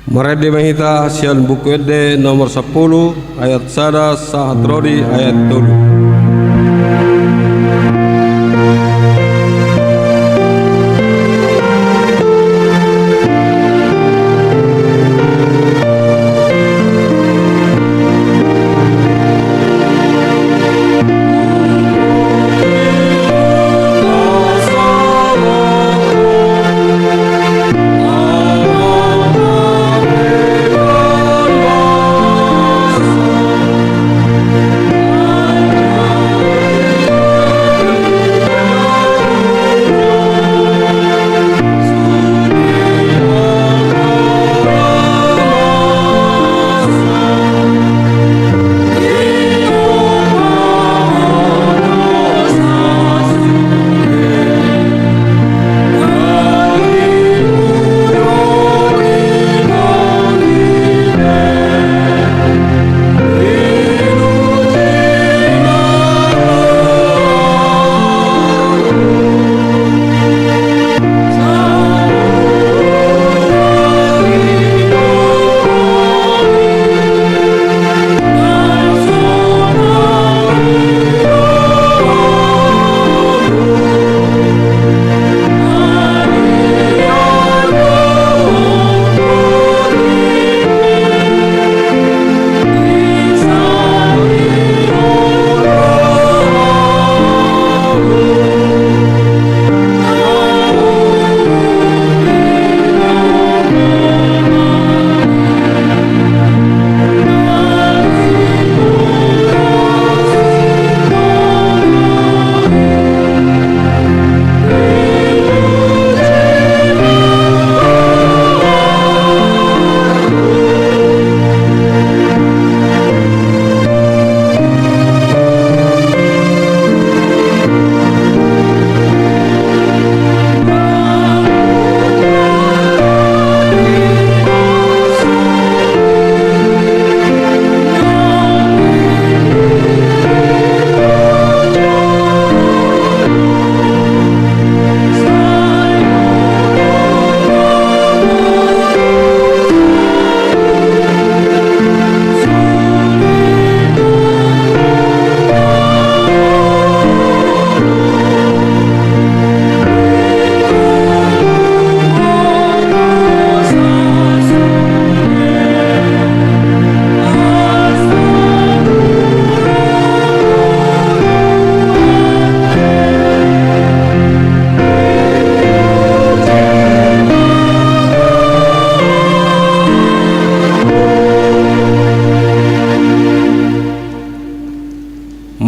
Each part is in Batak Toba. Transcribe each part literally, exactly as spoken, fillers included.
Marende ma hita sian Buku Ende nomor sampulu, ayat sada sahat ro di ayat tolu.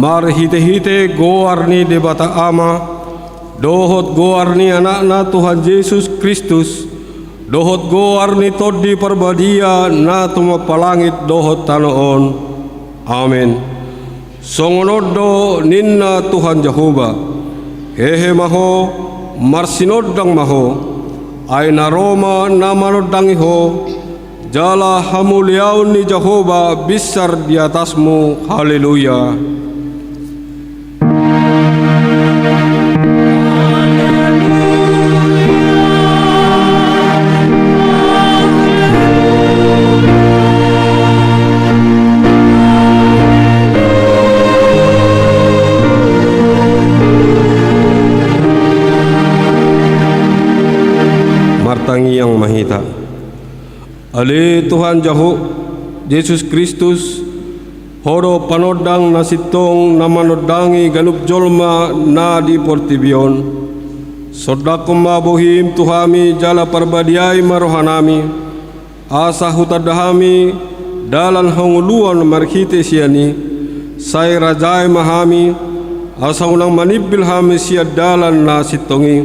Marhitehite goar ni Debata Ama, dohot goar ni Anakna Tuhan Jesus Kristus, dohot goar ni Tondi Parbadia na tumompa langit dohot tano on. Amen. Songon on do ninna Tuhan Jahowa: Hehe ma ho, marsinondang ma ho, ai na ro ma na manondangi ho, jala hamuliaon ni Jahowa binsar di atasmu. Haleluya. Martangiang ma hita. Ale Tuhan Jaho-, Jesus Kristus, Ho do panondang na sintong na manondangi ganup jolma na di portibi on. Sondanghon ma bohim tu hami jala parbadiai ma rohanami, asa hutanda hami dalan hangoluan marhite sian i, sai rajai ma hami, asa unang manimbil hami sian dalan na sintong i.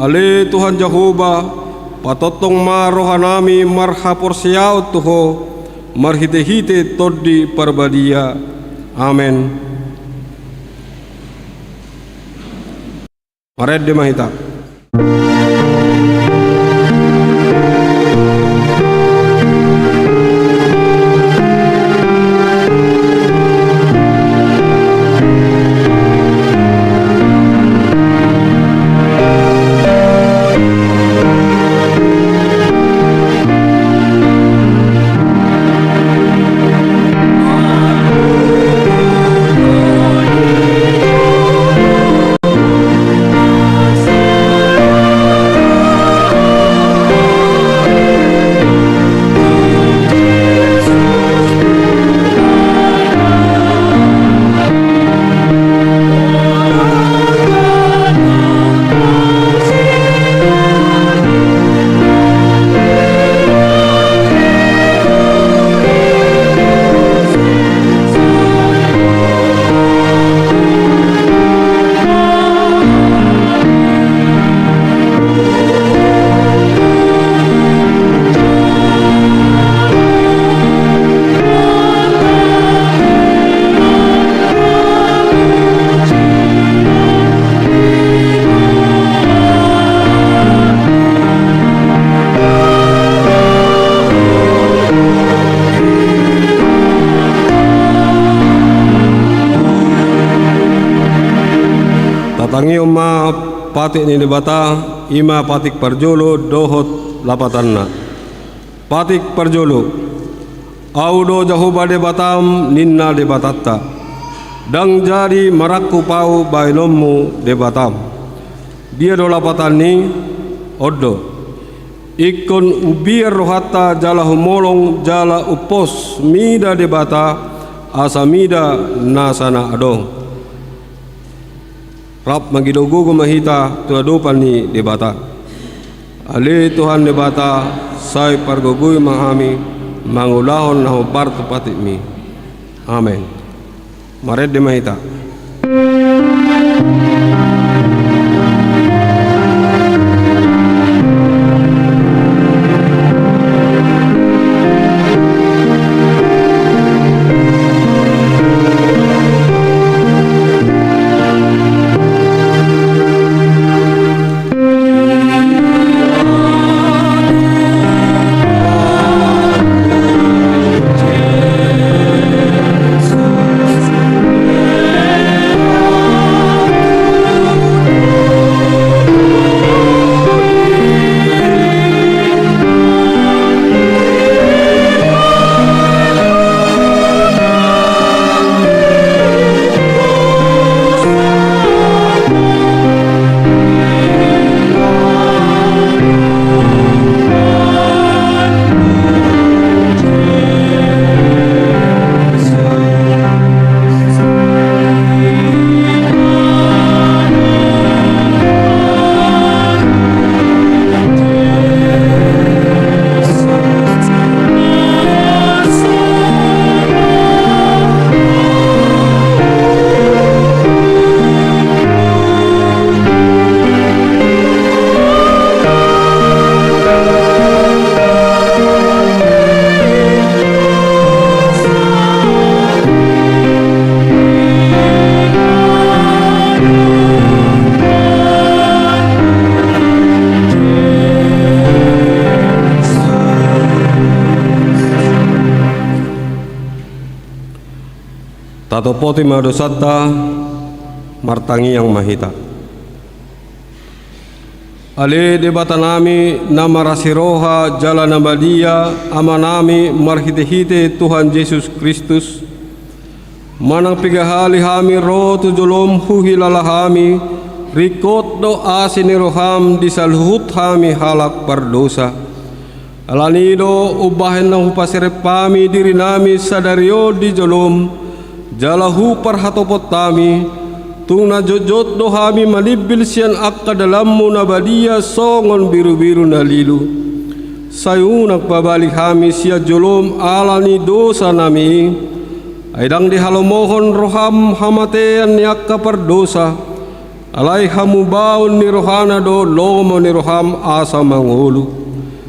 Ale Tuhan Jahowa, patongtong ma rohanami marhaporseaon tu Ho, marhitehite Tondi Parbadia. Amen. Marende ma hita. Martangiang ma patik ni Debata, i ma patik parjolo dohot lapatanna. Patik parjolo. Ahu do Jahowa Debatam, ninna Debatanta. Ndang jadi marangkup ahu bahenonmu Debatam. Dia do lapatanni? On do. Ingkon umbiar rohanta jala humolong jala umpos mida Debata, asa mida nasa na adong. Rap mangido gogo ma hita tu adopan ni Debata. Ale Tuhan Debata, sai pargogoi ma hami mangulahon na hombar tu patikmi. Amen. Marende ma hita. Tatompoti ma dosanta, martangiang ma hita. Ale Debatanami na marasi roha jala na badia, Amanami marhitehite Tuhan Jesus Kristus, manang piga hali hami ro tu jolom huhilala hami, ringkot do asi ni roham di saluhut hami halak pardosa. Alani i do umbahen na hupaserep hami dirinami sadari on di jolom, jala huparhatopot hami, tung na jotjot do hami manimbil sian angka dalanmu na badia songon birubiru na lilu. Sai unang pabali hami sian jolom ala ni dosanami i, ai ndang dihalomohon roham hamatean ni angka pardosa, alai hamubaon ni rohana do lomo ni roham asa mangolu.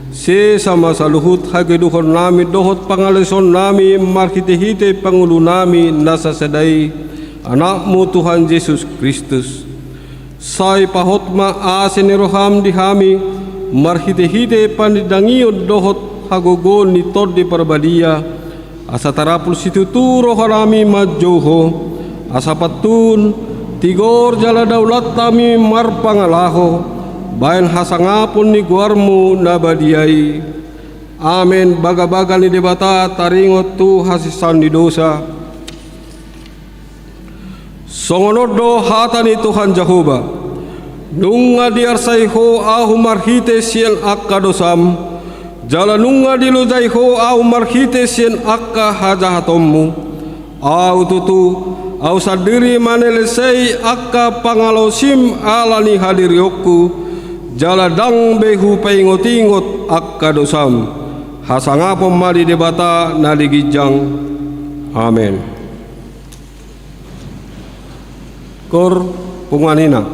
Sesa ma saluhut hagedukonnami dohot pangalaosonnami marhitehite pangolunami na sasada i, Anakmu Tuhan Jesus Kristus. Sai pahot ma asi ni roham di hami marhitehite panindangion dohot hagogoon ni Tondi Parbadia, asa tarapul situtu rohanami manjou Ho, asa pantun, tigor jala daulat hami marpangalaho bahen hasangapon ni goarmu na badia i. Amen. Bagabaga ni Debata taringot tu hasesaan ni dosa. Songon on do hata ni Tuhan Jahowa: Nunga diarsai Ho ahu marhite sian angka dosam, jala nunga dilojai Ho ahu marhite sian angka hajahatonmu. Ahu tutu, ahu sandiri manelesei angka pangalaosim ala ni hadirionku, jala ndang be hupaingotingot angka dosam. Hasangapon ma di Debata na di ginjang. Amen. Kor punguan ina.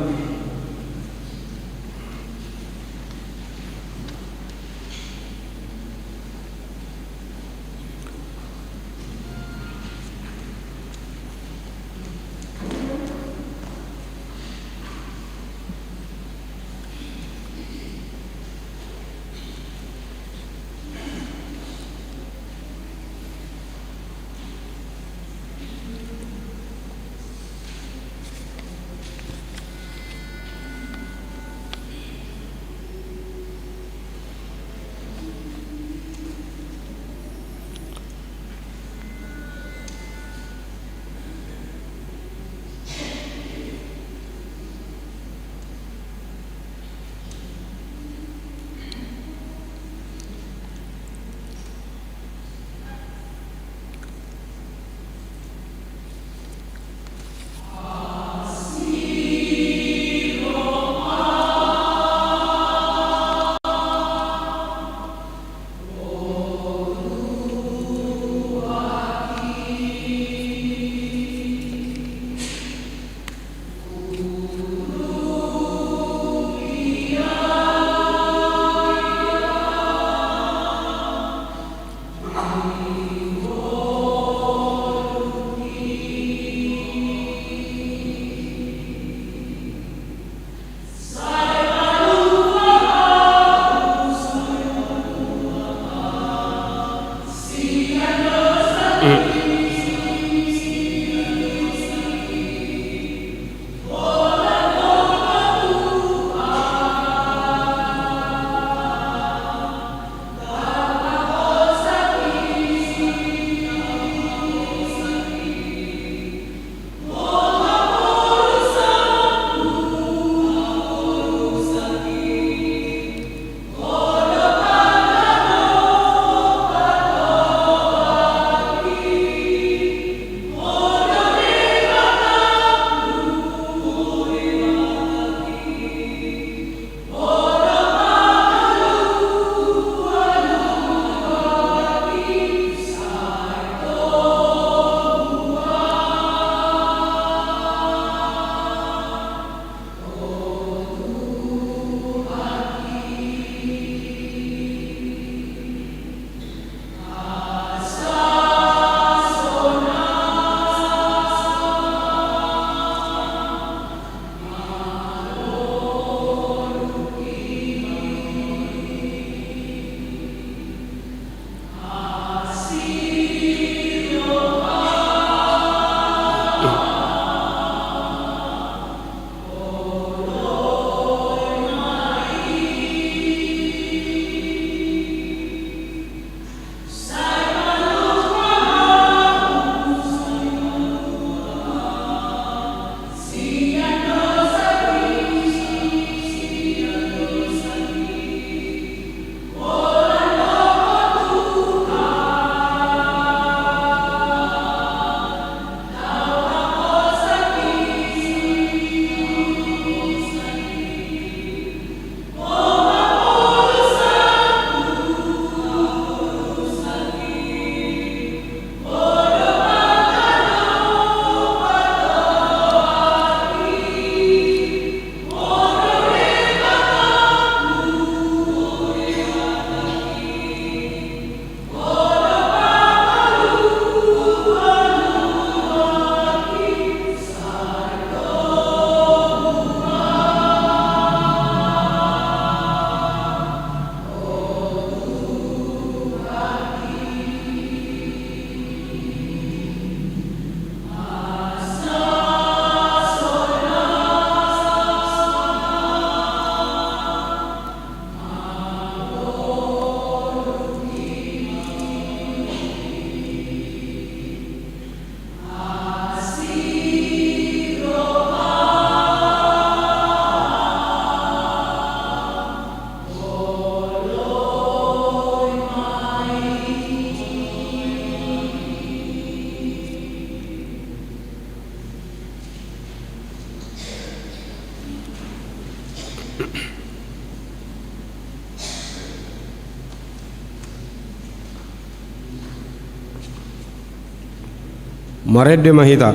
Marende ma hita.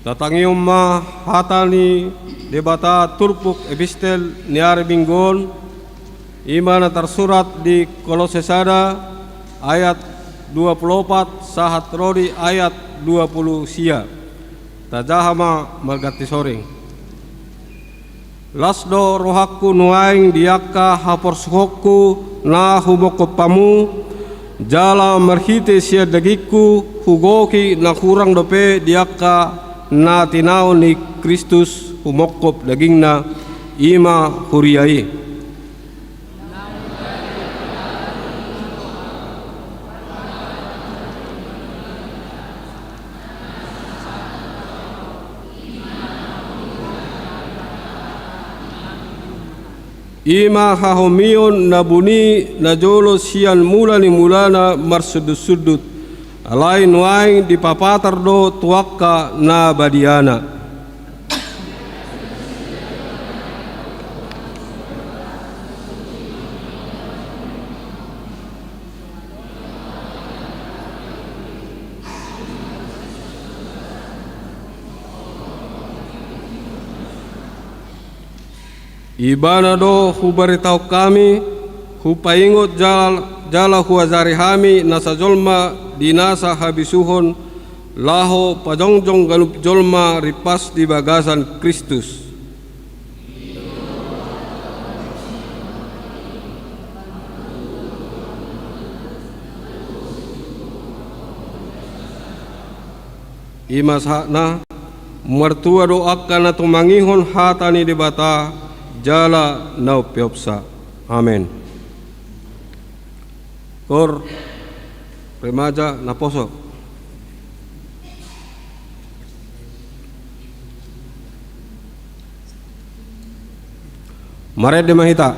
Tatangihon ma hata ni Debata turpuk epistel ni ari Minggu on, i ma na tarsurat di Kolose sada ayat dua pulu opat sahat ro di ayat dua pulu sia. Tajaha ma marganti soring. Las do rohangku nuaeng di angka haporsuhonku na humongkop hamu, jala marhite sian dagingku hugohi na hurang dope di angka na tinaon ni Kristus humongkop dagingna, i ma huria i. I ma hahomion na buni najolo sian mula ni mulana marsundutsundut, alai nuaeng dipapatar do tu angka na badiana. Ibana do hubaritahon hami, hupaingot jal-, jala huajari hami nasa jolma di nasa habisuhon, laho pajongjong ganup jolma ripas di bagasan Kristus. I ma sahatna, martua do angka na tumangihon hata ni Debata jala na umpeopsa. Amen. Kor remaja naposo. Marende ma hita.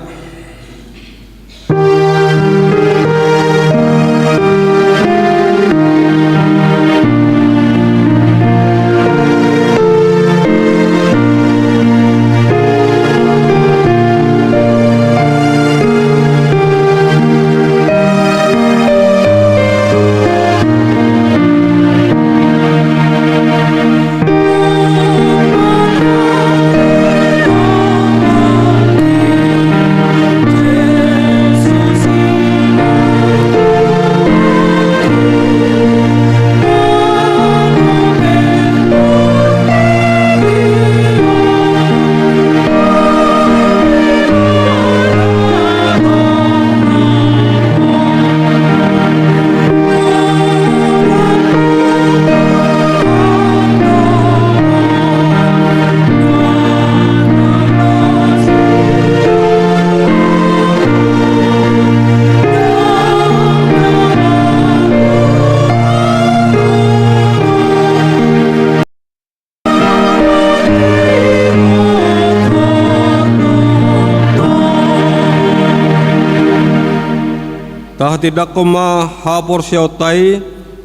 Tahatindangkon ma haporseaonta i,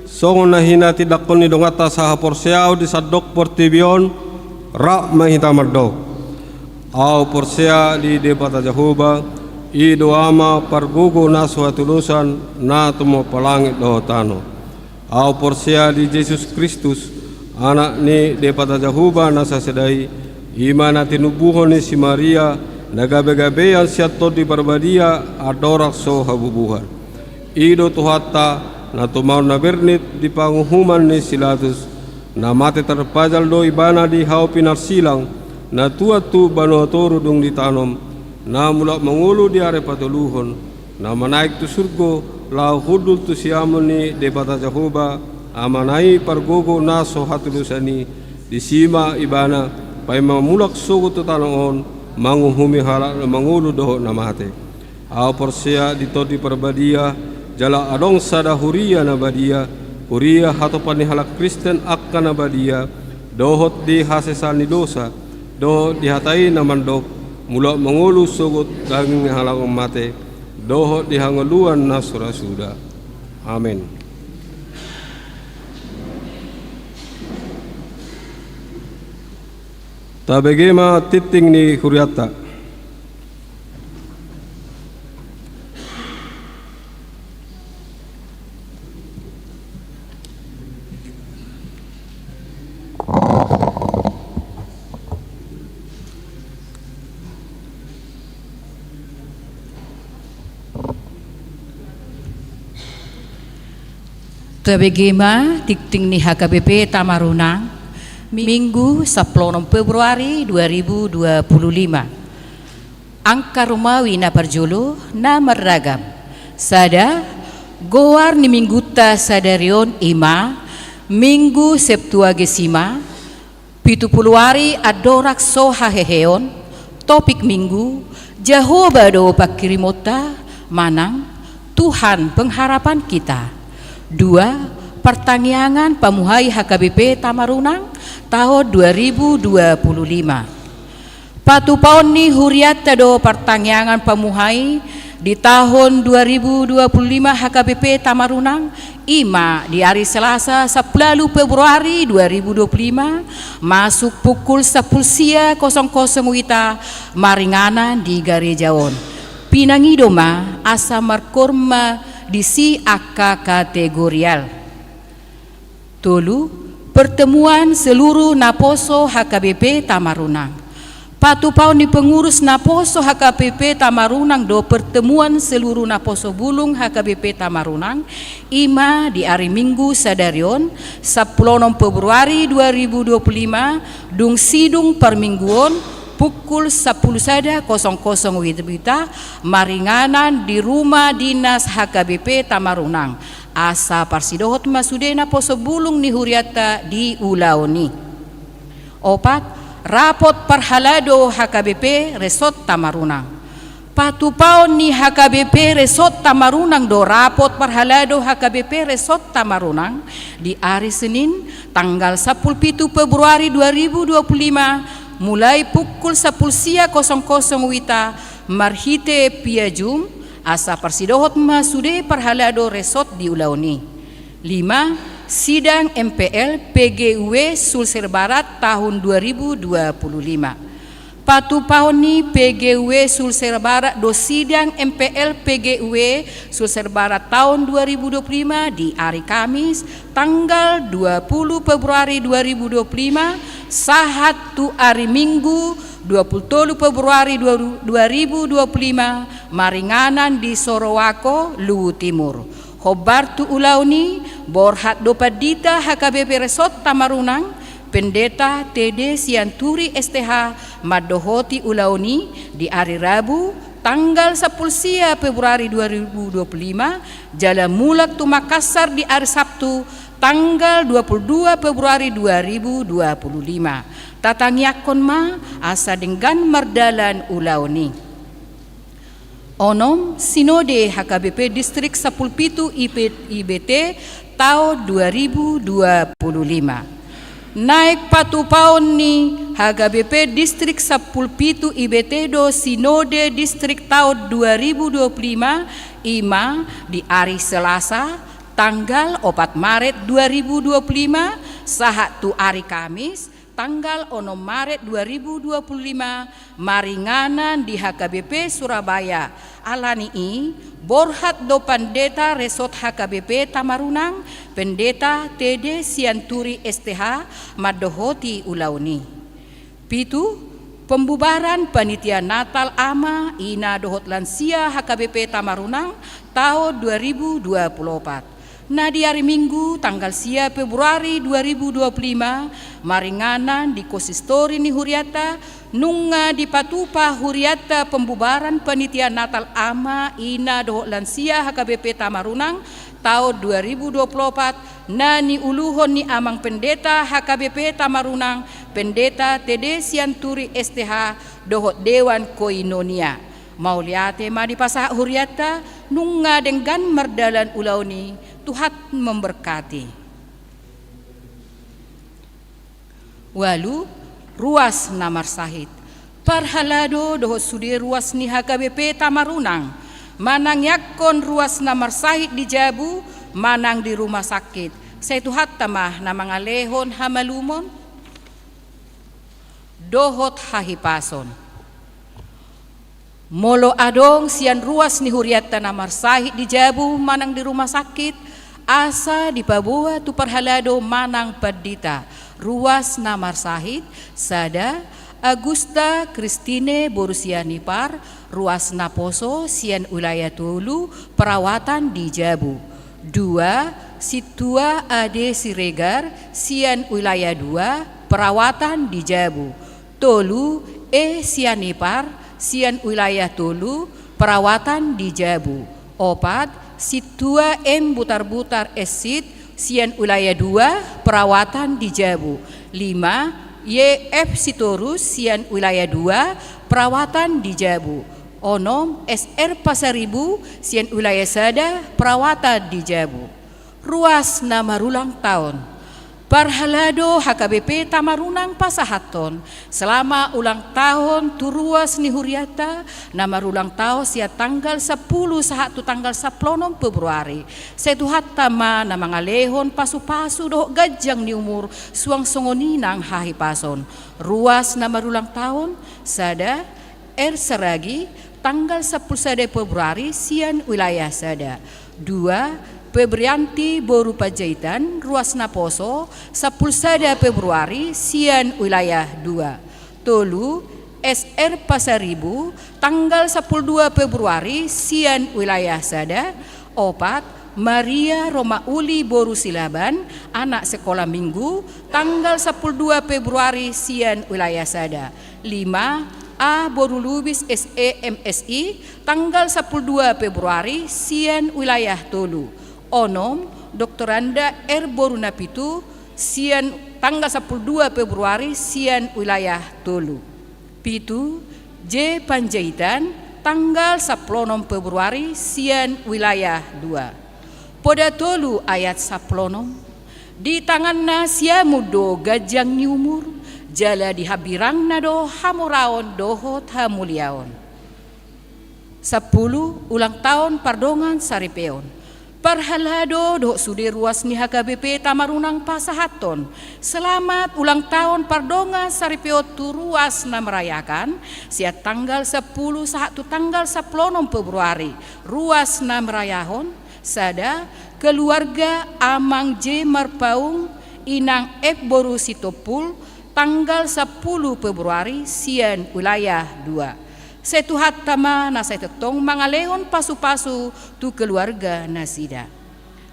songon na hinatindangkon ni donganta sahaporseaon di sandok portibi on, rap ma hita mandok. Ahu porsea di Debata Jahowa, i do Ama pargogo na so hatudosan, na tumompa langit dohot tano. Ahu porsea di Jesus Kristus, Anak ni Debata Jahowa na sasada i, i ma na tinubuhon ni si Maria, na gabegabean sian Tondi Parbadia, andorang so habubuhan. I do Tuhanta, na tumaon na bernit di panguhuman ni si Latus, na mate tarpajal do ibana di hau pinarsilang, na tuat tu banua toru dung ditanom, na mulak mangolu di ari patoluhon, na manaek tu surgo, laho hundul tu siamun ni Debata Jahowa, Amana i pargogo na so hatudosan i, disi ma ibana, paima mulak sogot tu tano on, manguhumi halak na mangolu dohot na mate. Ahu porsea di Tondi Parbadia, jala adong sada huria na badia, huria hatopan ni halak Kristen angka na badia, dohot di hasesaan ni dosa, dohot di hata i na mandok, mulak mangolu sogot daging ni halak on mate, dohot di hangoluan na so ra suda. Amen. Tabege ma tingting ni hurianta. Tabege ma tingting ni H K B P Tamarunang, Minggu sampulu onom Februari dua ribu dua puluh lima. Angka Romawi na parjolo na marragam. Sada, goar ni Minggunta sadari on i ma Minggu Septuagesima, pitu pulu ari andorang so haheheon. Topik Minggu, Jahowa do pangkirimonta, manang Tuhan pengharapan kita. Dua, partangiangan pamuhai H K B P Tamarunang taon dua ribu dua puluh lima. Patupaon ni hurianta do partangiangan pamuhai di taon dua ribu dua puluh lima H K B P Tamarunang, i ma di ari Selasa sampulu ualu Februari dua ribu dua puluh lima, masuk pukul sampulu sia kosong kosong wita, maringanan di gareja on. Pinangido ma asa markoor ma disi angka kategorial. Tolu, pertemuan seluruh naposo H K B P Tamarunang. Patupaon ni pengurus naposo H K B P Tamarunang do pertemuan seluruh naposo bulung H K B P Tamarunang, i ma di ari Minggu sadari on, sampulu onom Februari dua ribu dua puluh lima, dung sidung parmingguon, pukul sampulu sada kosong kosong wita, maringanan di rumah dinas H K B P Tamarunang. Asa parsidohot ma sude naposo bulung ni hurianta di ulaon i. Opat, rapot parhalado H K B P Resort Tamarunang. Patupaon ni H K B P Resort Tamarunang do rapot parhalado H K B P Resort Tamarunang di ari Senin tanggal sampulu pitu Februari dua ribu dua puluh lima, mulai pukul sampulu sia kosong kosong wita, marhite via Zoom, asa parsidohot ma sude parhalado resort di ulaon i. Lima, sidang M P L P G U W Sulsel Barat tahun dua ribu dua puluh lima. Patupaon ni P G U W Sulsel Barat do sidang M P L P G U W Sulsel Barat tahun dua ribu dua puluh lima di ari Kamis, tanggal dua puluh Februari dua ribu dua puluh lima, sahat tu ari Minggu, dua puluh tolu Februari dua ribu dua puluh lima, maringanan di Sorowako, Luwu Timur. Hombar tu ulaon i, borhat do pandita H K B P Resort Tamarunang, Pendeta T D Sianturi S T H, mandohoti ulaon i di ari Rabu, tanggal sampulu sia Februari dua ribu dua puluh lima, jala mulak tu Makassar di ari Sabtu, tanggal dua puluh dua Februari dua ribu dua puluh lima. Tatangiangkon ma asa denggan mardalan ulaon i. Onom, Sinode H K B P Distrik sampulu pitu I B T taon dua ribu dua puluh lima. Naeng patupaon ni H K B P Distrik sampulu pitu I B T do Sinode Distrik taon dua ribu dua puluh lima, i ma di ari Selasa, tanggal opat Maret dua ribu dua puluh lima, sahat tu ari Kamis, tanggal onom Maret dua ribu dua puluh lima, maringanan di H K B P Surabaya. Alani i, borhat do Pandeta Resort H K B P Tamarunang, Pendeta T D Sianturi S T H, mandohoti ulaon i. Pitu, Pembubaran Panitia Natal Ama, Ina dohot Lansia H K B P Tamarunang taon dua ribu dua puluh opat. Na di ari Minggu tanggal sia Februari dua ribu dua puluh lima, maringanan di konsistori ni hurianta, nunga dipatupa hurianta pembubaran Panitia Natal Ama, Ina dohot Lansia H K B P Tamarunang taon dua ribu dua puluh opat, na niuluhon ni Amang Pendeta H K B P Tamarunang, Pendeta Tede Sianturi S T H, dohot Dewan Koinonia. Mauliate ma dipasahat hurianta, nunga denggan mardalan ulaon i. Tuhan memberkati. Ualu, ruas na marsahit. Parhalado dohot sude ruas ni H K B P Tamarunang, manangiangkon ruas na marsahit di jabu manang di rumah sakit, sai Tuhanta ma na mangalehon hamalumon dohot hahipason. Molo adong sian ruas ni hurianta na marsahit di jabu manang di rumah sakit, asa dipaboa tu parhalado manang pandita. Ruas na marsahit, sada, Agusta Kristine boru Sianipar, ruas naposo sian wilayah tolu, perawatan di jabu. Dua, Sintua Ade Siregar sian wilayah dua, perawatan di jabu. Tolu, E Sianipar sian wilayah tolu, perawatan di jabu. Opat, Sintua M Butarbutar S Sit sian wilayah dua, perawatan di jabu. Lima, Y F Sitorus sian wilayah dua, perawatan di jabu. Onom, S R Pasaribu sian wilayah sada, perawatan di jabu. Ruas na marulang taon. Parhalado H K B P Tamarunang pasahathon selamat ulang taon tu ruas ni hurianta na marulang taon sian tanggal sampulu sahat tu tanggal sampulu onom Februari. Sai Tuhanta ma na mangalehon pasupasu dohot ganjang ni umur, suang songon i nang hahipason. Ruas na marulang taon, sada, R Saragi, tanggal sampulu sada Februari sian wilayah sada. Dua, Febrianti boru Panjaitan, ruas naposo, sampulu sada Februari sian wilayah dua. Tolu, S R Pasaribu, tanggal sampulu dua Februari sian wilayah sada. Opat, Maria Romauli boru Silaban, anak sekolah minggu, tanggal sampulu dua Februari sian wilayah sada. Lima, A boru Lubis S E M Si, tanggal sampulu dua Februari sian wilayah tolu. Onom, Doktoranda R boru Napitu, sian tanggal sampulu dua Februari sian wilayah tolu. Pitu, J Panjaitan, tanggal sampulu onom Februari sian wilayah dua. Poda tolu ayat sampulu onom. Di tanganna siamun do ganjang ni umur, jala di hambirangna do hamoraon dohot hamuliaon. Sampulu, ulang taon pardongan saripeon. Parhalado dohot sude ruas ni H K B P Tamarunang pasahathon selamat ulang taon pardongan saripeon tu ruas na merayakan, sian tanggal sampulu sahat tu tanggal sampulu onom Februari. Ruas na merayahon, sada, keluarga Amang J Marpaung, Inang F boru Sitompul, tanggal sampulu Februari sian wilayah dua. Sai Tuhanta ma na sai tongtong mangalehon pasupasu tu keluarga nasida.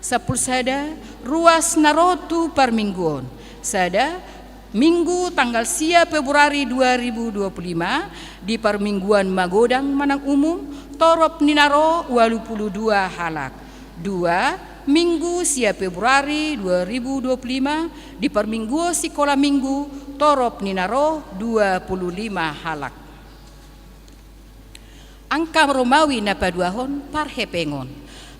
Sampulu sada, ruas na ro tu parmingguon. Sada, Minggu tanggal sia Februari dua ribu dua puluh lima, di parmingguan magodang manang umum, torop ni na ro ualu pulu dua halak. Dua, Minggu sia Februari dua ribu dua puluh lima, di parmingguon sikola minggu, torop ni na ro dua pulu lima halak. Angka Romawi na paduahon, parhepengon.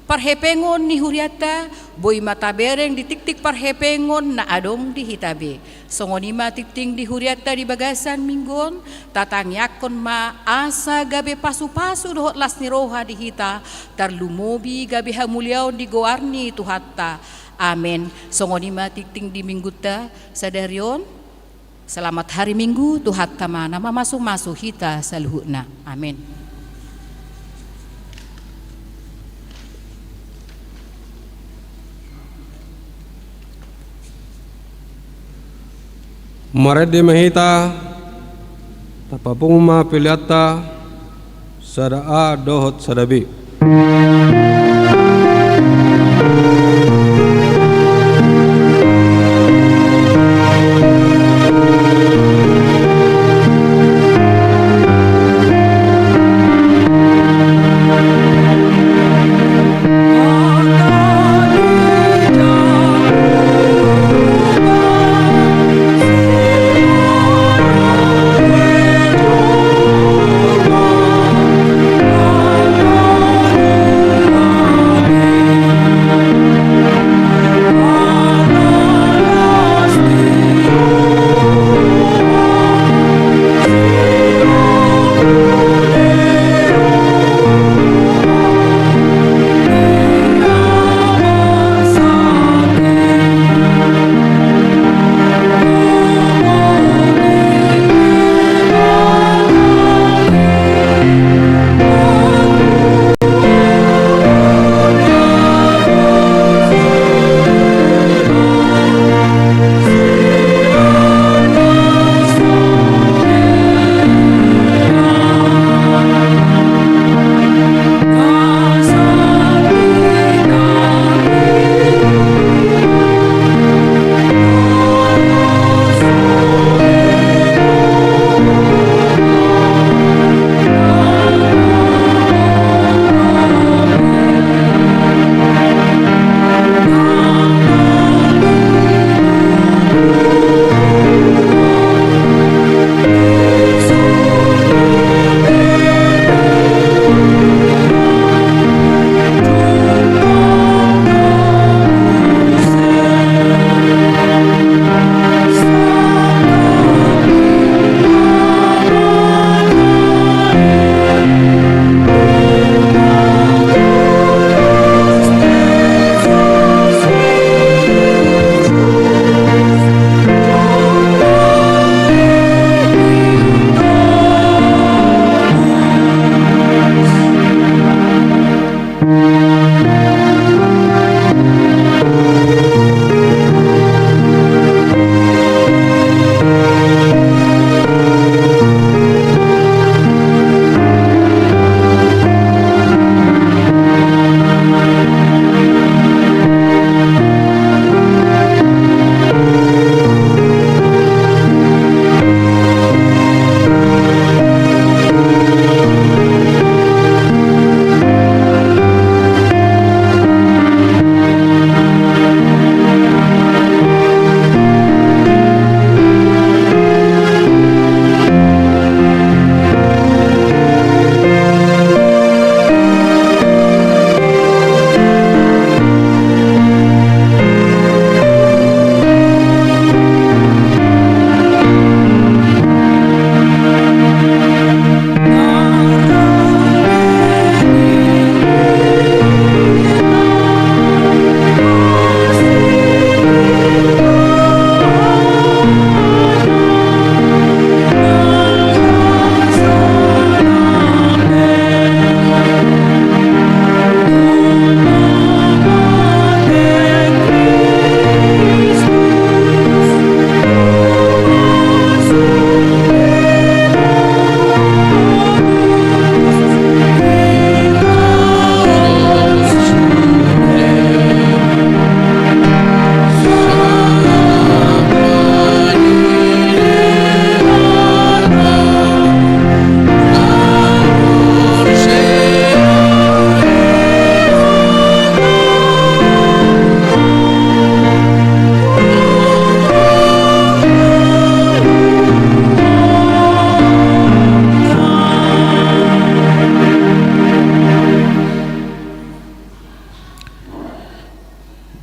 Parhepengon ni hurianta, boi ma tabereng di tingting parhepengon na adong di hita be. Songon i ma tingting di hurianta di bagasan minggu on, tatangiangkon ma asa gabe pasupasu dohot las ni roha di hita, tarlumobi gabe hamuliaon di goar ni Tuhanta. Amen. Songon i ma tingting di minggunta sadari on. Selamat hari Minggu, Tuhanta ma na mamasumasu hita saluhutna. Amen. Marende ma hita Tapapungu ma peleanta sada A dohot sada B.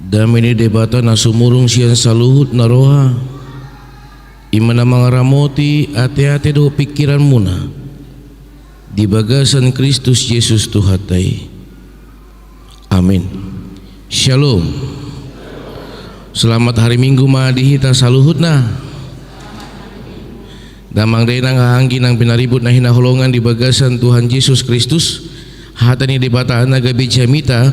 Dame ni Debata na sumurung sian saluhut na roha, i ma na mangaramoti ateate dohot pingkiranmuna di bagasan Kristus Jesus Tuhanta i. Amin. Shalom. Selamat hari Minggu ma di hita saluhutna. Damang dainang, haha anggi nang pinaribut na hinaholongan di bagasan Tuhan Jesus Kristus, hata ni Debata na gabe jamita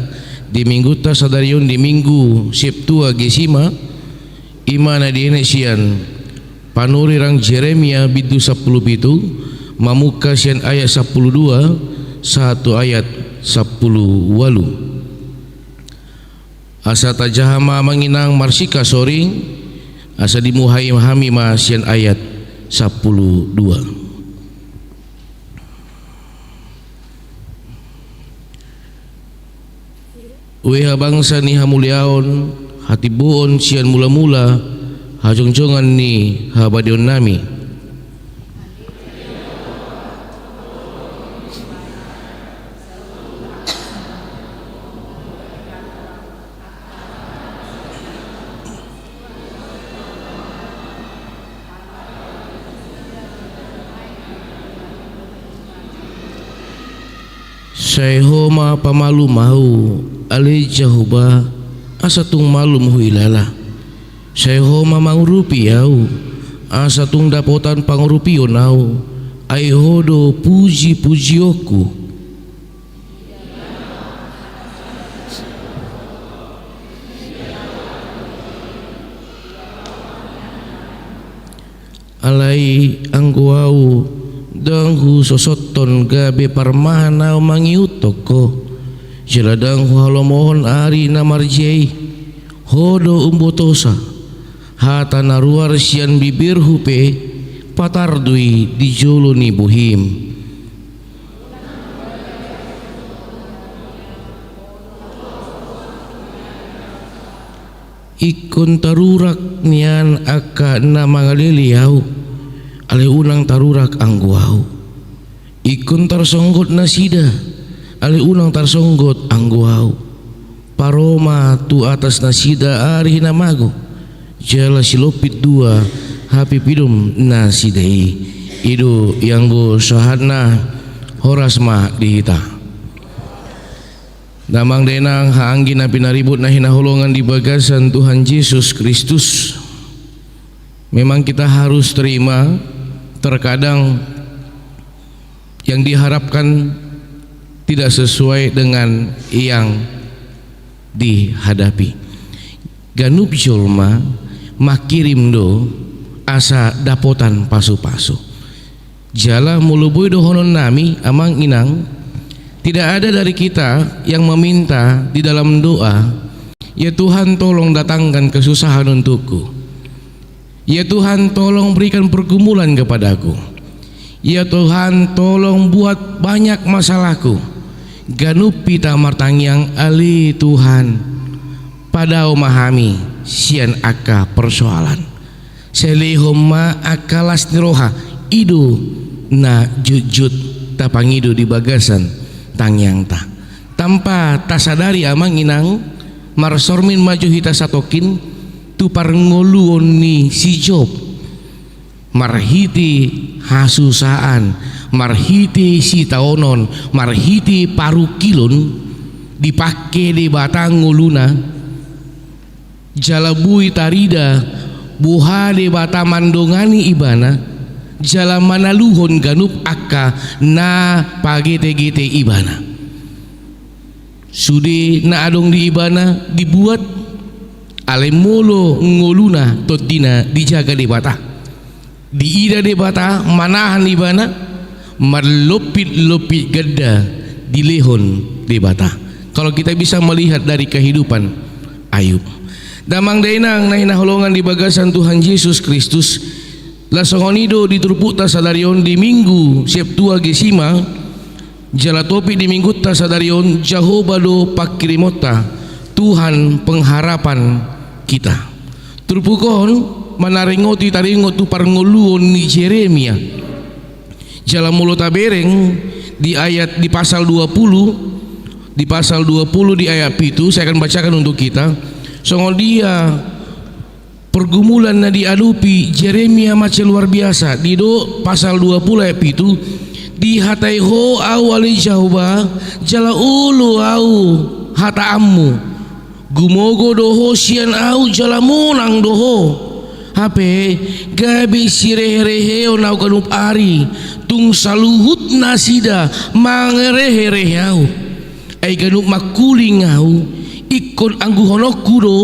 di Minggunta sadari on, di Minggu Septuagesima, i ma na dienet sian Panurirang Jeremia bindu sampulu pitu, mamungka sian ayat sampulu dua sahat tu ayat sampulu ualu. Asa tajaha ma amang inang marsikasoring, asa dimuhai hami ma sian ayat sampulu dua. Ueha bangsa ni hamuliaon, hatimboon sian mula-mula, hajongjongan ni habadiaonnami. Sai Ho ma pamalum ahu, ale Jahowa, asa tung malum huhilala. Sai Ho ma mangurupi ahu, asa tung dapotan pangurupion ahu, ai Ho do puji-pujionku. Alai anggo ahu, ndang husosothon gabe parmahan ahu mangihuthon Ho, jala ndang huhalomohon ari na marjea i. Ho do umbotosa, hata na ruar sian bibirhu pe patar do i di jolo ni bohim. Ingkon tarurak nian angka na mangalele ahu, alai unang tarurak anggo ahu. Ingkon tarsonggot nasida, alai unang tarsonggot anggo ahu. Paro ma tu atas nasida ari na mago, jala silompit dua hapipidum nasida i. I do ianggo sahatna. Horas ma di hita. Damang dainang, haha anggi na pinaribot na hinaholongan di bagasan Tuhan Jesus Kristus. Memang kita harus terima, terkadang yang diharapkan tidak sesuai dengan yang dihadapi. Ganup jolma mangkirim do asa dapotan pasu-pasu. Jala molo boi dohononnami, amang inang, tidak ada dari kita yang meminta di dalam doa, "Ya Tuhan, tolong datangkan kesusahan untukku. Ya Tuhan, tolong berikan pergumulan kepadaku. Ya Tuhan, tolong buat banyak masalahku." Ganup hita martangiang, "Ale Tuhan, padao ma hami sian angka persoalan." Sai lehon ma angka las ni roha, i do na jotjot tapangido di bagasan tangiangta. Tanpa tasadari, amang inang, marsormin ma jo hita satongkin tu parngoluon ni si Job. Marhite hasusaan, marhite sitaonon, marhite parungkilon, dipangke Debata ngoluna, jala boi tarida boha Debata mandongani ibana, jala manaluhon ganup angka na pagete-gete ibana. Sude na adong di ibana dibuat, alai molo ngoluna tondina dijaga Debata. Diida Debata, manahan ibana, marlompit-lompit ganda dilehon Debata. Kalau kita bisa melihat dari kehidupan Ayub. Damang dainang na hinaholongan di bagasan Tuhan Jesus Kristus, laos songon i do di turpukta sadari on di Minggu Septuagesima, jala topik di minggunta sadari on, Jahowa do pangkirimonta, Tuhan pengharapan kita. Turpuk on manaringoti, taringot tu parngoluon ni Jeremia. Jala molo tabereng di ayat, di pasal dua puluh, di pasal dua puluh di ayat pitu, saya akan bacakan untuk kita. Songon dia pergumulan na diadopi Jeremia mansai luar biasa. Didok pasal dua puluh ayat pitu, "Dihatai Ho ahu ale Jahowa, jala olo ahu hataanmu. Gumogo do Ho sian ahu jala monang do Ho. Hape gabe sirehe-reheon ahu ganup ari, tung saluhut nasida mangarehe-rehe ahu. Ai ganup mangkuling ahu, ingkon angguhononku do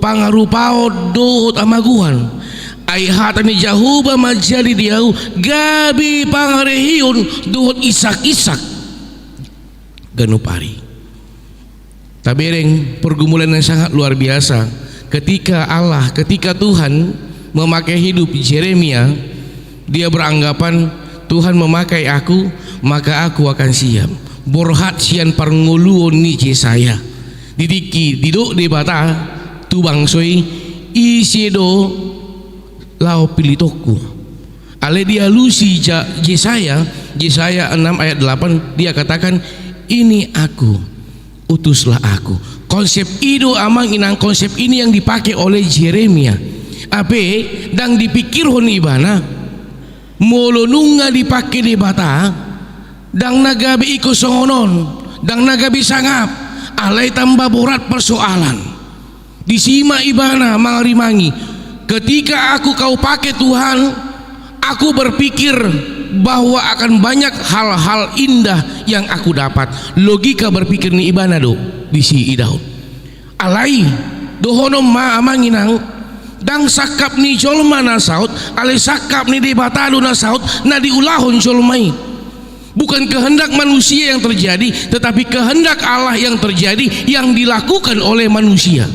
pangarupaon dohot hamagoan. Ai hata ni Jahowa manjadi di ahu gabe pangareheon dohot isak-isak ganup ari. Tabereng pergumulan yang sangat luar biasa. Ketika Allah, ketika Tuhan memakai hidup Jeremia, dia beranggapan, "Tuhan memakai aku, maka aku akan siap." Borhat sian parngoluon ni Jesaya. Di tingki didok Debata tu bangso i, ise do laho pillitonku. Alai dialusi Ja-, Jesaya, Jesaya enam ayat delapan, dia katakan, "Ini aku, utuslah aku." Konsep i do, amang inang, konsep ini yang dipakai oleh Jeremia. Hape ndang dipikirhon ibana, molo nunga dipake Debata, ndang na gabe ingkon songon on, ndang na gabe sangap, alai tamba borat persoalan. Disi ma ibana mangarimangi, "Ketika aku kau pake, Tuhan, aku berpikir bahwa akan banyak hal-hal indah yang aku dapat." Logika berpikir ni ibana do disi idahon. Alai dohonon ma, amang inang, ndang sangkap ni jolma na saut, alai sangkap ni Debata do na saut na diulahon jolma i. Bukan kehendak manusia yang terjadi, tetapi kehendak Allah yang terjadi, yang dilakukan oleh manusia.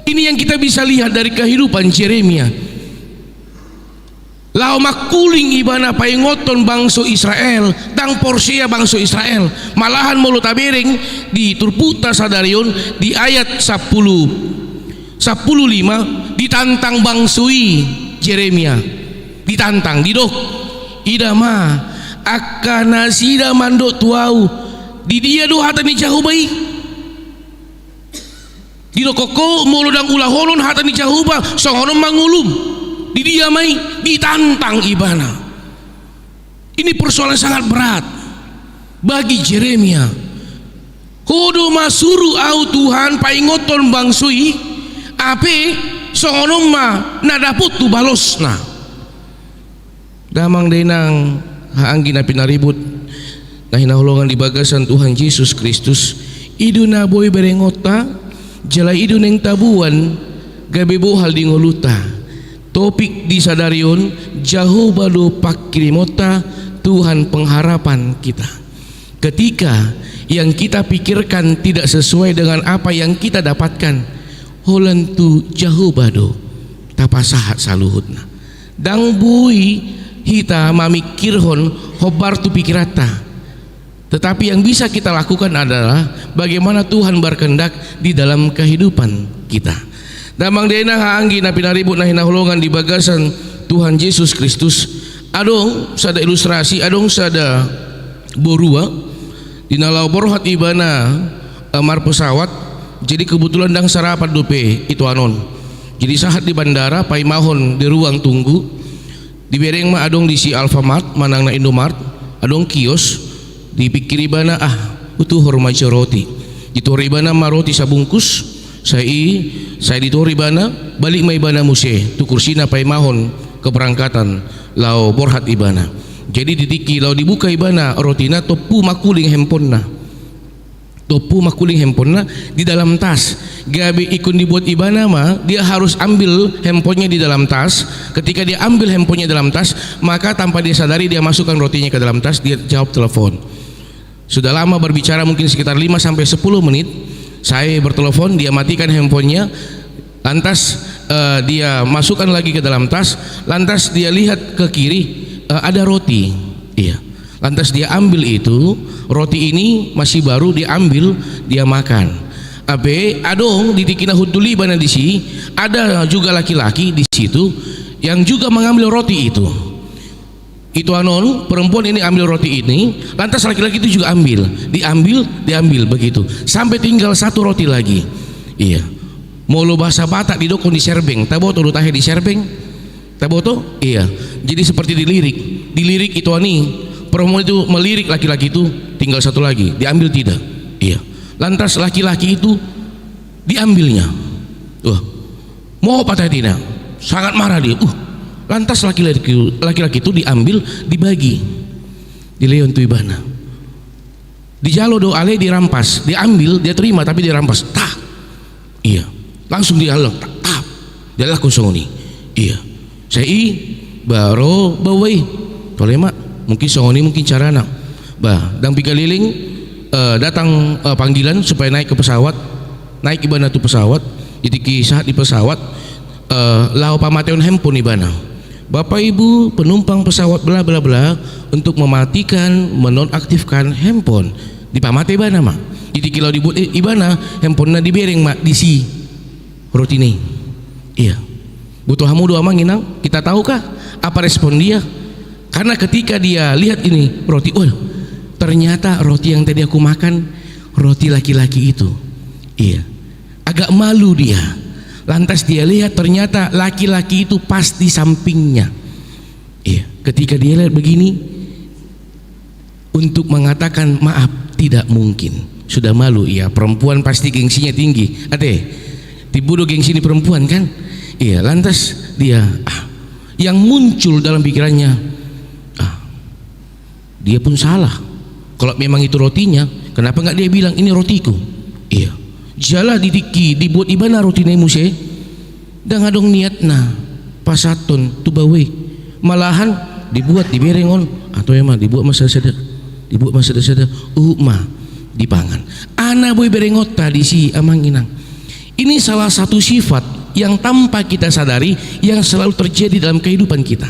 Ini yang kita bisa lihat dari kehidupan Jeremia. Laho mangkuling ibana paingothon bangso Israel, ndang porsea bangso Israel. Malahan molo tabereng di turpukta sadari on, di ayat sampulu, sampulu lima, ditantang bangso i Jeremia. Ditantang, didok, "Ida ma, angka nasida mandok tu ahu, 'Di dia do hata ni Jahowa i?'" Didok, "Ho, molo ndang ulahonon hata ni Jahowa, songon on ma ngolum. Di dia ma i?" Ditantang ibana. Ini persoalan sangat berat bagi Jeremia. "Ho do masuru ahu, Tuhan, paingothon bangso i, hape songon on ma na dapothu balosna." Damang dainang, haha anggi na pinaribut na hinaholongan di bagasan Tuhan Jesus Kristus, i do na boi berengonta, jala i do naeng taboan gabe bohal di ngolunta. Topik di sadari on, Jahowa do pangkirimonta, Tuhan pengharapan kita. Ketika yang kita pikirkan tidak sesuai dengan apa yang kita dapatkan, holan tu Jahowa do tapasahat saluhutna. Ndang boi hita mamingkirhon hombar tu pikiranta. Tetapi yang bisa kita lakukan adalah bagaimana Tuhan berkehendak di dalam kehidupan kita. Damang dainang, haha anggi na pinaribut na hinaholongan di bagasan Tuhan Jesus Kristus, adong sada ilustrasi, adong sada borua, di na laho borhat ibana, eh, marpesawat, jadi kebetulan ndang sarapan dope itoan on. Jadi sahat di bandara, paimahon di ruang tunggu, dibereng ma adong disi Alfamart manang na Indomart, adong kios, dipingkir ibana, "Ah, hutuhor ma jo roti." Dituhor ibana ma roti sabungkus, sai, sai dituhor ibana, balik ma ibana muse tu kursina paimahon keberangkatan laho borhat ibana. Jadi di tingki laho dibuka ibana rotina, tompu mangkuling handphonena. Tompu mangkuling handphonena di dalam tas. Gabe ingkon dibuat ibana ma, dia harus ambil handphonenya di dalam tas. Ketika dia ambil handphonenya dalam tas, maka tanpa dia sadari dia masukkan rotinya ke dalam tas, dia jawab telepon. Sudah lama berbicara, mungkin sekitar lima sampai sepuluh menit, saya bertelepon, dia matikan handphonenya, lantas, eh, dia masukkan lagi ke dalam tas, lantas dia lihat ke kiri, eh, ada roti. Iya. Lantas dia ambil itu, roti ini masih baru, dia ambil, dia makan. Hape adong di tingki na hundul ibana disi, ada juga laki-laki di situ yang juga mengambil roti itu. Itoan on, perempuan ini ambil roti ini, lantas laki-laki itu juga ambil, diambil, diambil, begitu. Sampai tinggal satu roti lagi. Iya. Molo bahasa Batak didokhon diserbeng, taboto do tahe diserbeng? Taboto? Iya. Jadi seperti dilirik. Dilirik itoan i, perempuan itu melirik laki-laki itu, tinggal satu lagi, diambil tidak? Iya. Lantas laki-laki itu diambilnya. Wah, mohop hata dina. Sangat marah dia. Uh, lantas laki-laki, laki-laki itu diambil, dibagi. Dilehon tu ibana. Dijalo do ale dirampas, diambil, dia terima tapi dirampas. Tah. Iya. Langsung dia laho, tah, tah. Dia lakukan songon i. Iya. Sai i, ba ro baoa i. Tole ma, mungkin songon i mungkin carana. Ba, ndang piga leleng, eh, datang, eh, panggilan supaya naik ke pesawat, naik ibana tu pesawat, di tingki sahat di pesawat, eh, laho pamatehon handphone ibana. Bapak Ibu penumpang pesawat bla bla bla, untuk mematikan, menonaktifkan handphone. Dipamate ibana ma. Di tingki laho dibuat i-, ibana, handphonena dibereng ma disi. Roti na i. Iya. Boto hamu do amang inang, kita tahukah apa respon dia? Karena ketika dia lihat ini roti, "Wah, ternyata roti yang tadi aku makan, roti laki-laki itu." Iya. Agak malu dia. Lantas dia lihat ternyata laki-laki itu pas di sampingnya. Iya. Ketika dia lihat begini, untuk mengatakan maaf tidak mungkin. Sudah malu ia, perempuan pasti gengsinya tinggi. Ate, timbo do gengsi ni perempuan kan? Iya, lantas dia, ah, yang muncul dalam pikirannya, ah, dia pun salah. Kalau memang itu rotinya, kenapa nggak dia bilang, "Ini rotiku"? Iya. Jala di tingki dibuat ibana roti na i muse, ndang adong niatna pasahathon tu baoa i. Malahan dibuat, dibereng on. Atau emang dibuat ma sada-sada. Dibuat ma sada-sada. Uhuk ma dipangan. Aha na boi berengonta disi amang inang. Ini salah satu sifat yang tanpa kita sadari yang selalu terjadi dalam kehidupan kita.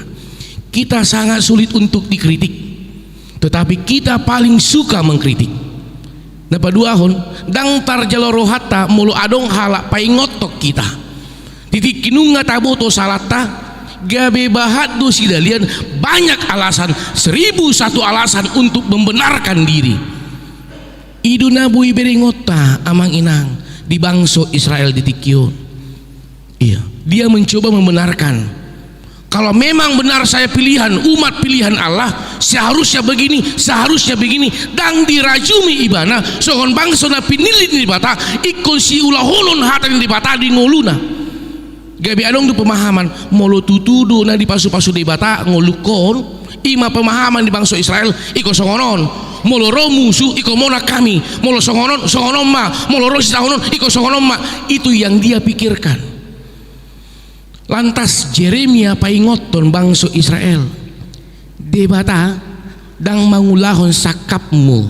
Kita sangat sulit untuk dikritik. Tetapi kita paling suka mengkritik. Na paduahon, ndang tarjalo rohanta molo adong halak paingothon hita. Di tingki nunga taboto salanta, gabe bahat do sidalian banyak alasan, seribu satu alasan untuk membenarkan diri. I do na boi berengonta amang inang di bangso Israel di tingki on. Iya, dia mencoba membenarkan. Kalau memang benar saya pilihan, umat pilihan Allah, seharusnya begini, seharusnya begini. Ndang dirajumi ibana songon bangso na pinillit ni Debata, ingkon siulahonon hata ni Debata di ngoluna. Gabe adong do pemahaman, molo tutu do na dipasupasu Debata ngolungkon, i ma pemahaman di bangso Israel, ingkon songon on. Molo ro musu, ingkon monang hami. Molo songon on, songon on ma. Molo ro sitaonon, ingkon songon on ma. Itu yang dia pikirkan. Lantas Jeremia paingothon bangso Israel, Debata ndang mangulahon sangkapmu.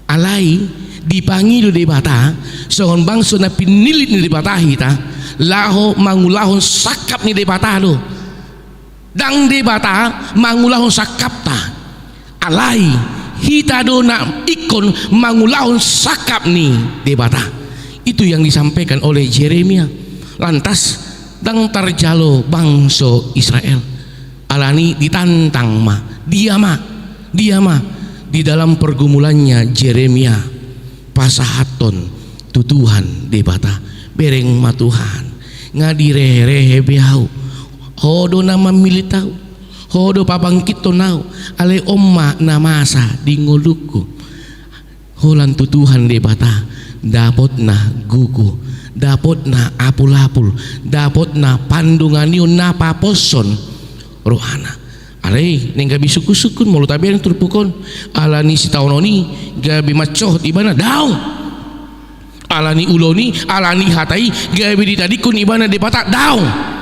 Alai dipangido Debata songon bangso na pinillit ni Debata hita, laho mangulahon sangkap ni Debata do. Ndang Debata mangulahon sangkapta. Alai hita do na ingkon mangulahon sangkap ni Debata. Itu yang disampaikan oleh Jeremia. Lantas ndang tarjalo bangso Israel. Alani ditantang ma, dia ma, dia ma. Di dalam pergumulannya Jeremia pasahathon tu Tuhan Debata. Bereng ma Tuhan, nga direherehe be ahu. Ho do na mamillit ahu. Ho do pabangkithon ahu. Alai on ma na masa di ngolungku. Holan tu Tuhan Debata dapotna gogo, dapotna apulapul, dapotna pandonganion na paposhon rohana. Alai naeng gabe sungkunsungkun molo tabereng turpuk on. Alani sitaonon i gabe mansohot ibana, daong. Alani ulaon i, alani hata i gabe ditadingkon ibana Debata, daong.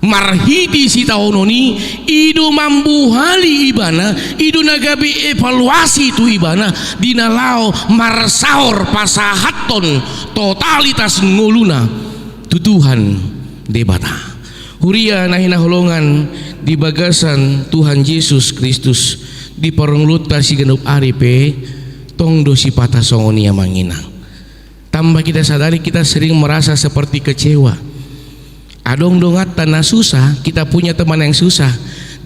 Marhite sitaonon i, i do mambuhali ibana, i do na gabe evaluasi tu ibana di na laho marsaor pasahathon totalitas ngoluna tu Tuhan Debata. Huria na hinaholongan di bagasan Tuhan Jesus Kristus, di parngoluonta siganup ari pe tong do sipata songon i amang inang. Tanpa kita sadari kita sering merasa seperti kecewa. Adong donganta na susah, kita punya teman yang susah,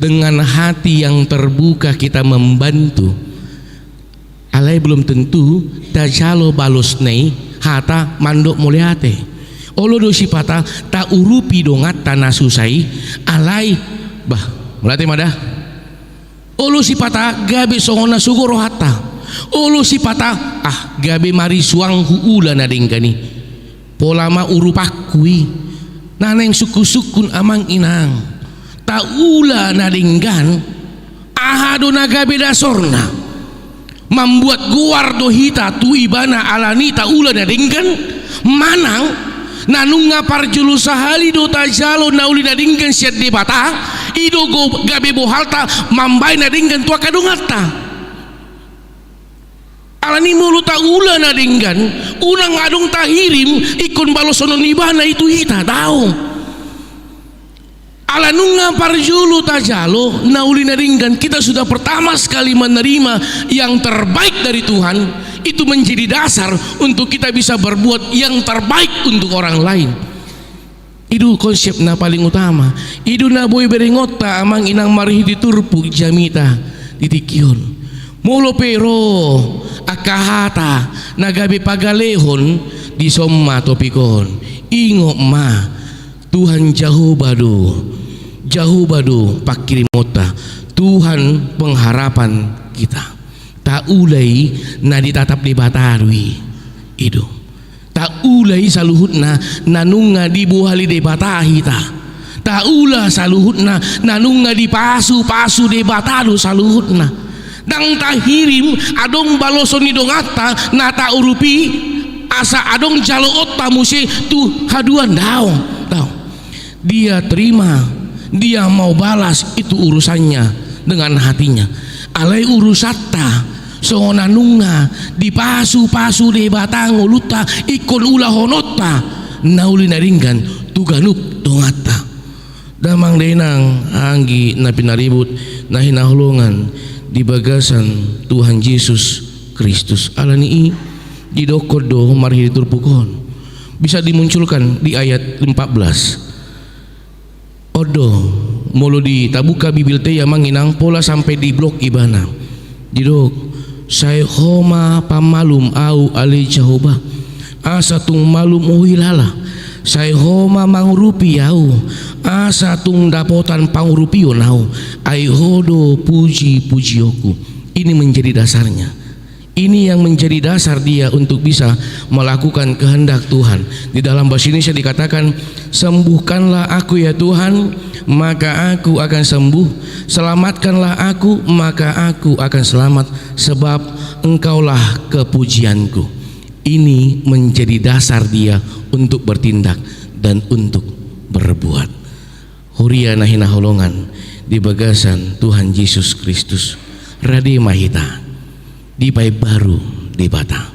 dengan hati yang terbuka kita membantu. Alai belum tentu tajalo balosna i hata mandok mauliate. Olo do sipata taurupi donganta na susah i, alai bah, mauliate ma da. Olo sipata gabe songon na sogo rohanta. Olo sipata, ah, gabe marisuang huula na denggan i. Pola ma urupanku i. Na naeng sungkunsungkun amang inang, taula na denggan. Aha do na gabe dasorna? Mambuat goar do hita tu ibana alani taula na denggan? Manang Na nunga parjolo sahali do tajalo na uli na denggan sian Debata, i do go-, gabe bohalta mambahen na denggan tu angka donganta. Alani molo taula na denggan, unang adong tahirim ingkon baloson ni ibana i tu hita, daong. Ala nunga parjolo tajalo na uli na denggan, kita sudah pertama sekali menerima yang terbaik dari Tuhan, itu menjadi dasar untuk kita bisa berbuat yang terbaik untuk orang lain. I do konsep na paling utama. I do na boi berengonta amang inang marhite turpuk jamita di tingki on. Molo pe ro angka hata na gabe pagalehon, dison ma topik on. Ingot ma, Tuhan Jahowa do, Jahowa do pangkirimonta, Tuhan pengharapan kita. Taula i na ditatap Debata do i. I do. Taula i saluhutna na nunga dibohali Debata hita. Taula saluhutna na nunga dipasupasu Debata do saluhutna. Ndang tahirim adong baloson ni donganta na taurupi asa adong jaloonta muse tu haduan, daong, daong. Dia terima, Dia mau balas itu urusannya dengan hatinya. Alai urusanta songon na nunga dipasupasu Debata ngolunta ingkon ulahononta na uli na denggan tu ganup donganta. Damang dainang, anggi na pinaribut, na hinaholongan di bagasan Tuhan Jesus Kristus. Alani i didokkon do marhite turpuk on. Bisa dimunculkan di ayat empat belas. On do, molo di tabuka Bibelta i amang inang, pola sampe diblok ibana. Didok, sai Ho ma pamalum ahu ale Jahowa, asa tung malum huhilala. Sai Ho ma mangurupi ahu, asa tung dapotan pangurupion ahu. Ai Ho do pujipujionku. Ini menjadi dasarnya. Ini yang menjadi dasar dia untuk bisa melakukan kehendak Tuhan. Di dalam bahasa Indonesia dikatakan, "Sembuhkanlah aku ya Tuhan, maka aku akan sembuh. Selamatkanlah aku, maka aku akan selamat, sebab Engkaulah kepujianku." Ini menjadi dasar dia untuk bertindak dan untuk berbuat. Huria na hinaholongan di bagasan Tuhan Jesus Kristus, rade ma hita dipaimbaru Debata.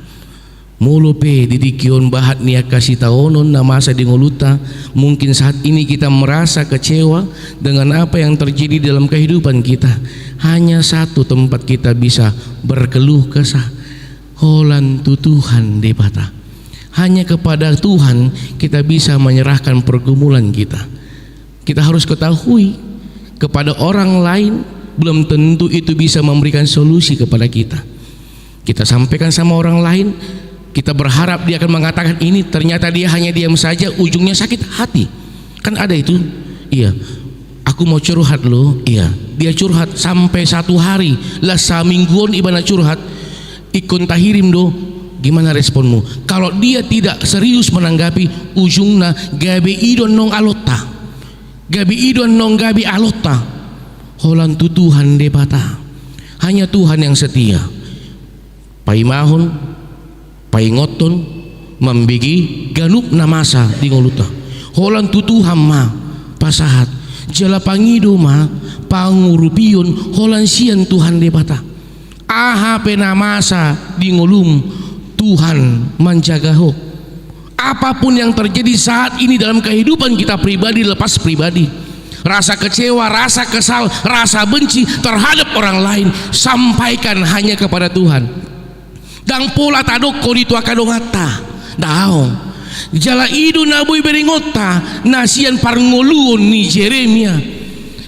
Molo pe di tingki on bahat ni angka sitaonon na masa di ngolunta, mungkin saat ini kita merasa kecewa dengan apa yang terjadi dalam kehidupan kita. Hanya satu tempat kita bisa berkeluh kesah, holan tu Tuhan Debata. Hanya kepada Tuhan kita bisa menyerahkan pergumulan kita. Kita harus ketahui, kepada orang lain belum tentu itu bisa memberikan solusi kepada kita. Kita sampaikan sama orang lain, kita berharap dia akan mengatakan ini, ternyata dia hanya diam saja, ujungnya sakit hati. Kan ada itu? Iya. Aku mau curhat loh, iya. Dia curhat sampai satu hari, lah samingguon ibana curhat, ingkon tahirim do, gimana responmu? Kalau dia tidak serius menanggapi, ujungna gabe i do annon alonta. Gabe i do annon gabe alonta. Holan tu Tuhan Debata. Hanya Tuhan yang setia. Paimahon, paingothon, mambege ganup na masa di ngolunta. Holan tu Tuhan ma pasahat. Jala pangido ma pangurupion holan sian Tuhan Debata. Aha pe na masa di ngolum, Tuhan manjaga ho. Apapun yang terjadi saat ini dalam kehidupan kita pribadi, lepas pribadi, rasa kecewa, rasa kesal, rasa benci terhadap orang lain, sampaikan hanya kepada Tuhan. Ndang pola tadokkon i tu angka donganta. Daong. Jala i do na boi berengonta na sian parngoluon ni Jeremia.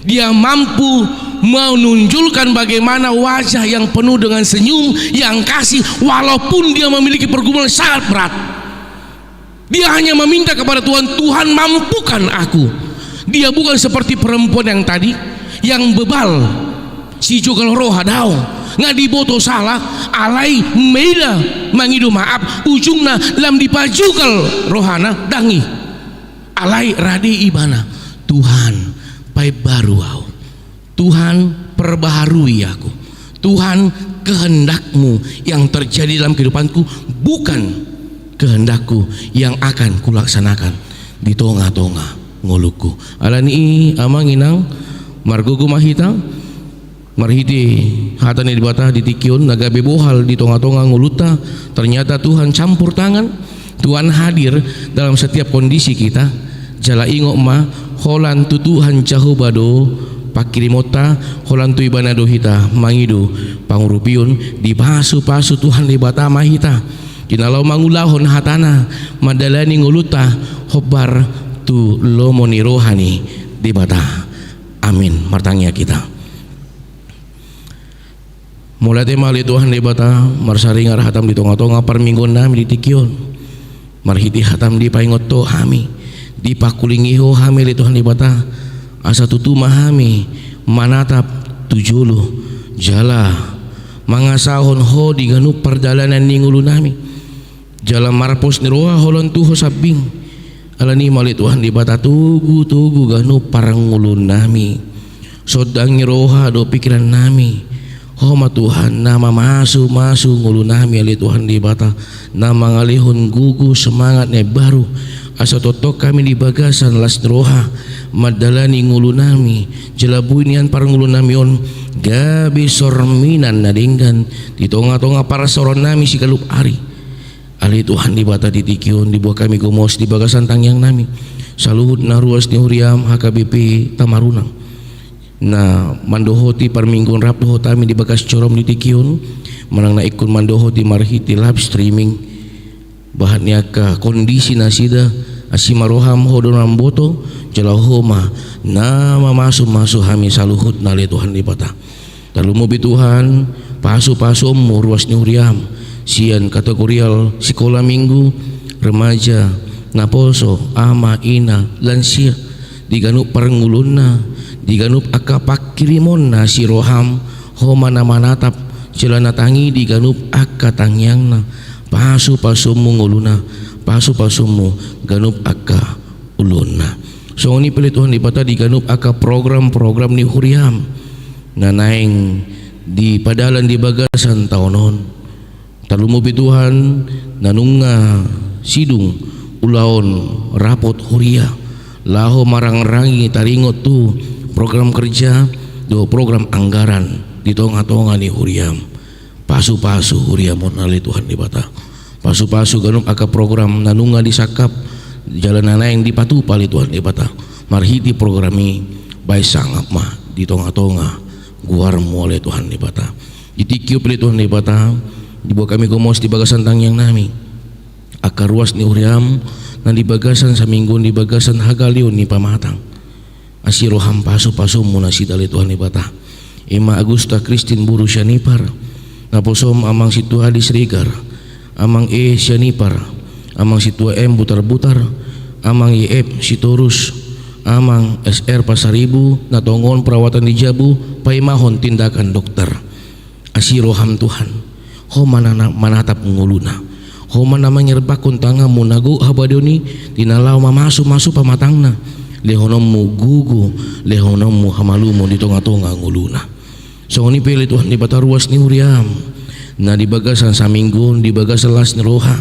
Dia mampu menunjukkan bagaimana wajah yang penuh dengan senyum, yang kasih, walaupun dia memiliki pergumulan sangat berat. Dia hanya meminta kepada Tuhan, "Tuhan, mampukan aku." Dia bukan seperti perempuan yang tadi, yang bebal, sijogal roha, daong, nga diboto sala, alai mela mangido maaf, ujungna lam dipajogal rohana, ndang i. Alai rade ibana, "Tuhan, paimbaru ahu. Tuhan, perbaharui aku. Tuhan, kehendak-Mu yang terjadi dalam kehidupanku, bukan kehendak-Ku yang akan Kulaksanakan di tonga-tonga ngolungku. Alani i, amang inang, margogo ma hita marhite hata ni Debata di tingki on na gabe bohal di tonga-tonga ngolunta. Ternyata Tuhan campur tangan, Tuhan hadir dalam setiap kondisi kita. Jala ingot ma, holan tu Tuhan Jahowa do pangkirimonta, holan tu Ibana do hita mangido pangurupion. Dipasu-pasu Tuhan Debata ma hita di na laho mangulahon hata-Na mandalani ngolunta hombar tu lomo ni roha ni Debata. Amin. Martangiang hita. Mauliate ma ale Tuhan Debata, marsaringar hata-M di tonga-tonga parmingguon nami di tingki on. Marhite hata-M dipaingot Ho hami, dipangkulingi Ho hami ale Tuhan Debata, asa tutu ma hami manatap tu jolo, jala mangasahon Ho di ganup pardalanan ni ngolu nami. Jala marpos ni roha holan tu Ho sambing. Alani i ma ale Tuhan Debata, togu-togu ganup parngoluon nami. Sondangi roha dohot pingkiran nami. Ho ma Tuhan na mamasu-masu ngolu nami ale Tuhan Debata, na mangalehon gogo semangat na imbaru. Asa tongtong hami di bagasan las ni roha mandalani ngolu nami, jala boi nian parngoluon nami on gabe sorminan na denggan di tonga-tonga parsaoran nami siganup ari. Ale Tuhan Debata, di tingki on diboan hami gomos di bagasan tangiang nami saluhut na ruas ni huria-M H K B P Tamarunang, na mandohoti parmingguon rap dohot hami di bagas joro-M di tingki on, manang na ingkon mandohoti marhite live streaming. Bahat ni angka kondisi nasida, asi ma roha-M, Ho do na mamboto, jala Ho ma na mamasu-masu hami saluhutna ale Tuhan Debata. Tarlumobi Tuhan, pasu-pasuonmu ruas ni huria-M, sian kategorial sikola minggu, remaja, naposo, ama, ina, lansia, di ganup parngoluonna, di ganup angka pangkirimonna asi roha-M, Ho ma na manatap, jala na tangi di ganup angka tangiangna, pasu-pasuonmu ngoluna, pasu-pasuonmu ganup angka uluonna. Songon i pe ale Tuhan Debata di ganup angka program-program ni huria-M na naeng dipadalan di bagasan taon on. Tarlumobi Tuhan, na nunga sidung ulaon rapot huria laho marangrangi taringot tu program kerja dohot program anggaran di tonga-tonga ni huria-M. Pasu-pasu huria-M on ale Tuhan Debata. Pasu-pasu ganup angka program na nunga disangkap jala na naeng dipatupa ale Tuhan Debata. Marhite program i, bahen sangap ma di tonga-tonga goar-Mu ale Tuhan Debata. Di tingki on pe ale Tuhan Debata, diboan hami gomos di bagasan tangiang nami angka ruas ni huria-M na di bagasan saminggu on di bagasan hagaleon ni pamatang. Asi roha-M, pasu-pasuonmu nasida ale Tuhan Debata. I ma Agusta Kristin boru Sianipar, naposo-M Amang Sintua Adi Siregar, Amang E Sianipar, Amang Sintua M Butarbutar, Amang Y F Sitorus, Amang S R Pasaribu, na tongon perawatan di jabu paimahon tindakan dokter. Asi roha-M Tuhan, Ho ma na manatap ngoluna. Ho ma na mangerbangkon tangan-Mu na gok habadeon i di na laho mamasu-masu pamatangna. Lehononmu gogo, lehononmu hamalumon di tonga-tonga ngoluna. Songon i pe ale Tuhan Debata ruas ni huria-M na di bagasan saminggu on di bagasan las ni roha,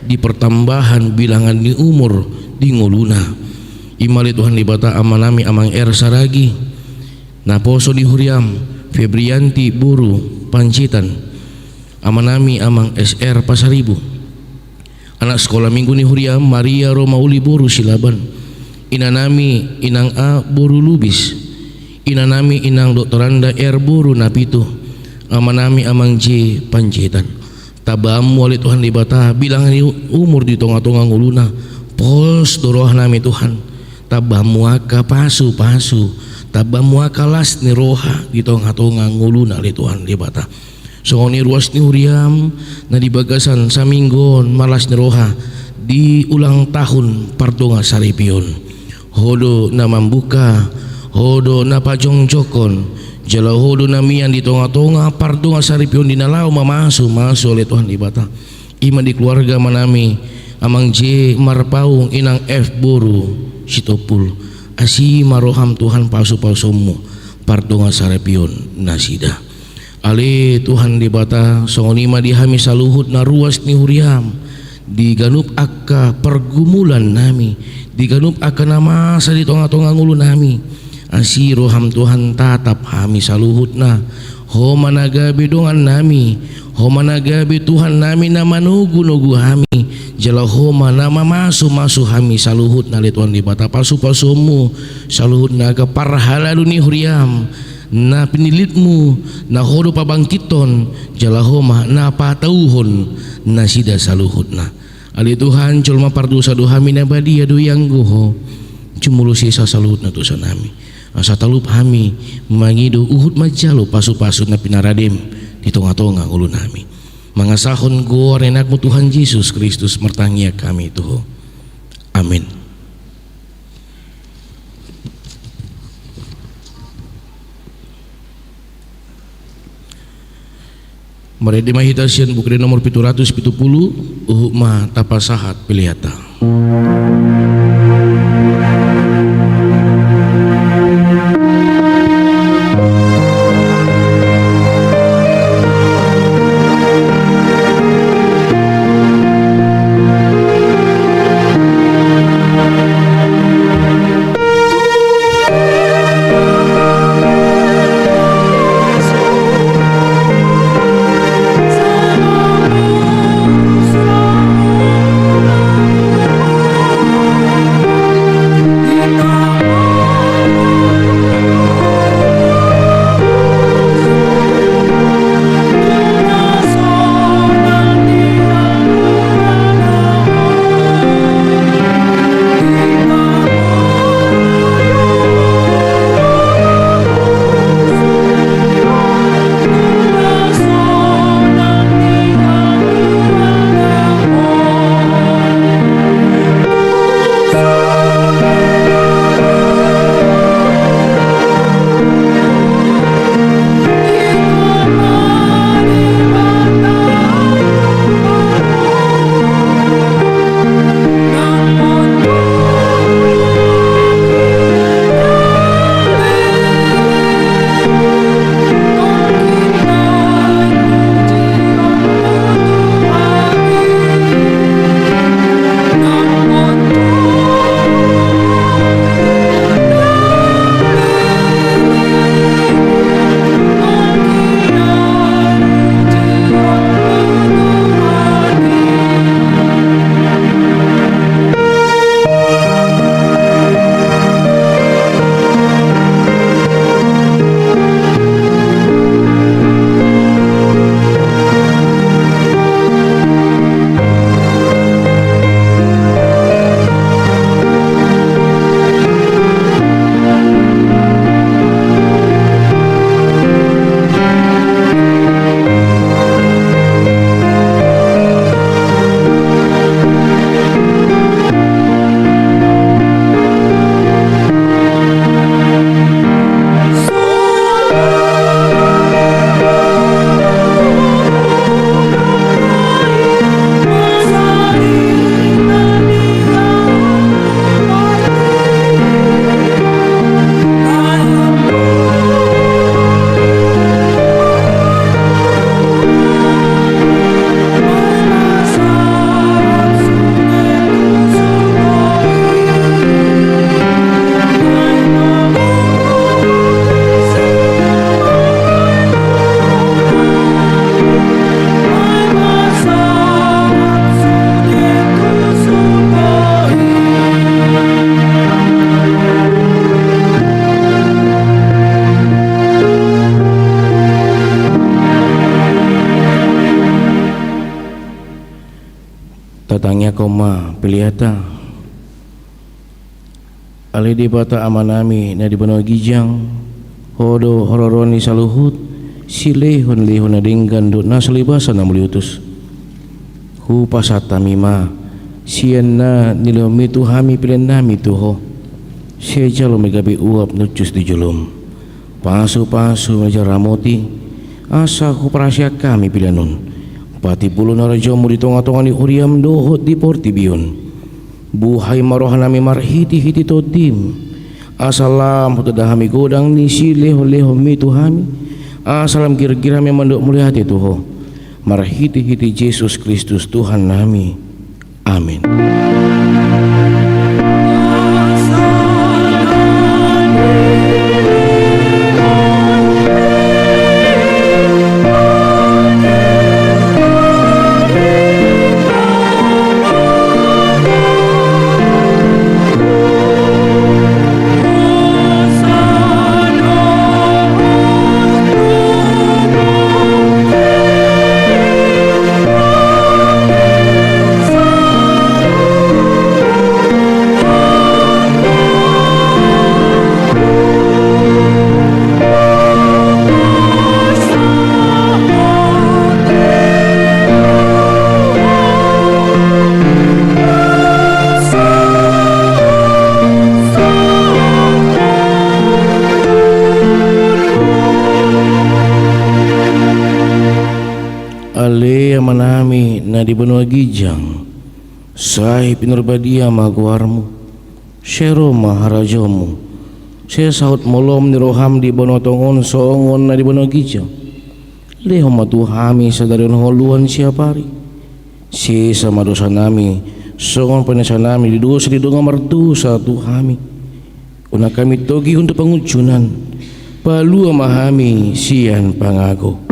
di pertambahan bilangan ni umur di ngoluna. I ma ale Tuhan Debata amanami Amang R Saragi, naposo di huria-M Febrianti boru Panjaitan, amanami Amang S R Pasaribu. Anak sikola minggu ni huria-M Maria Romauli boru Silaban, inanami Inang A boru Lubis, inanami Inang Doktoranda R boru Napitu, amanami Amang J Panjaitan. Tambahanmu ale Tuhan Debata bilangan ni umur di tonga-tonga ngoluna. Pos do rohanami Tuhan, tambahanmu angka pasu-pasu, tambahanmu angka las ni roha di tonga-tonga ngoluna ale Tuhan Debata. Songon i ruas ni huria-M na di bagasan saminggu on marlas ni roha di ulang tahun pardongansaripeon. Ho do na mambuka, Ho do na pajongjongkon, jala Ho do na mian di tonga-tonga pardongansaripeon di na laho mamasu-masu ale Tuhan Debata. I ma di keluarga amanami Amang J Marpaung, Inang F boru Sitompul. Asi ma roha-M Tuhan, pasu-pasuonmu pardongansaripeon nasida. Ale Tuhan Debata, songon i ma di hami saluhut na ruas ni huria-M di ganup angka pargumulan nami, di ganup angka na masa di tonga-tonga ngolu nami. Asi roham Tuhan, tatap hami saluhutna. Ho ma na gabe dongan nami, ho ma na gabe Tuhan nami na manogu-nogu hami, jala ho ma na mamasu-masu hami saluhutna ale Tuhan Debata. Pasu-pasuonmu saluhutna angka parhalado ni huriam, na pinillitmu, na ho do pabangkithon, jala ho ma na patauhon nasida saluhutna. Ale Tuhan, jolma pardosa do hami, na badia do ianggo ho. Jumolo sesa saluhutna dosa nami, asa talup hami mangido uhut manjalo pasu-pasu na pinaradem di tonga-tonga ngolu nami. Mangasahon goar ni Anakmu Tuhan Jesus Kristus martangiang hami tu ho. Amin. Marende ma hita sian Buku Ende nomor pitu ratus pitu pulu, huhut ma tapasahat peleanta. Tatangiangkon ma peleanta. Ale Debata Amanami na di banua ginjang, Ho do haroroan ni saluhut silehon-lehon na denggan dohot na so libasan na mauliutus. Hupasahat hami ma sian na nilehonmi tu hami peleannami tu Ho. Sai jalo ma i gabe uap nuncus di jolom. Pasu-pasu ma jala ramoti, asa huparhaseang hami pelean on patimbulhon harajaonmu di tonga-tonga ni huriam dohot di portibi on. Buhai ma rohanami marhite-hite Tondim, asa lam hutanda hami godang ni silehon-lehonmi tu hami, asa lam girgir hami mandok mauliate tu Ho, marhite-hite Jesus Kristus Tuhannami. Amin. Ale Amanami na di banua ginjang, sai pinarbadia ma goarmu. Sai ro ma harajaonmu. Sai saut ma ulaon ni roham di banua tonga on songon na di banua ginjang. Lehon ma tu hami sadari on hangoluan siapari. Sesa ma dosanami songon panesanami di dosa ni dongan mardosa tu hami. Unang hami togihon tu pangunjunan. Palua ma hami sian pangago.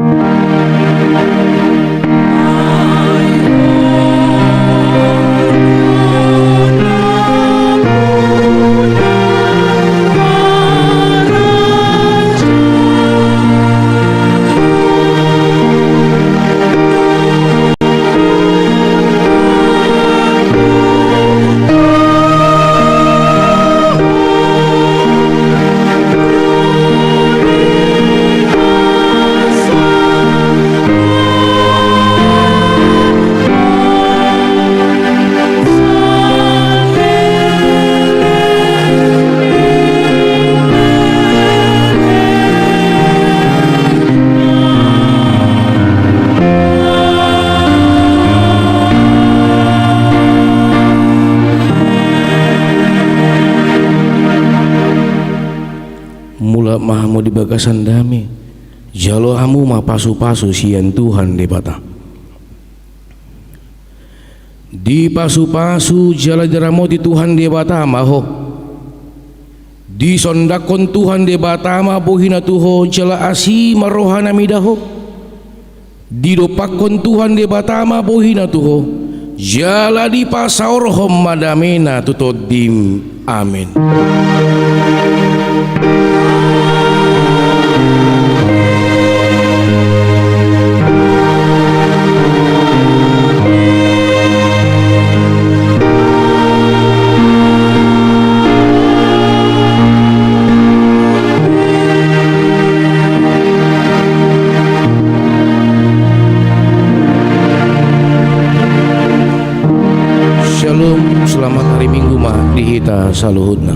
Mulak ma hamu di bagasan dame, jalo hamu ma pasupasu sian Tuhan Debata. Dipasupasu jala diramoti Tuhan Debata ma ho. Disondanghon Tuhan Debata ma bohina tu ho jala asi ma rohana mida ho. Didompakhon Tuhan Debata ma bohina tu ho jala dipasaorhon ma damena tu tondim. Amen. Shalom, selamat hari Minggu ma di hita saluhutna.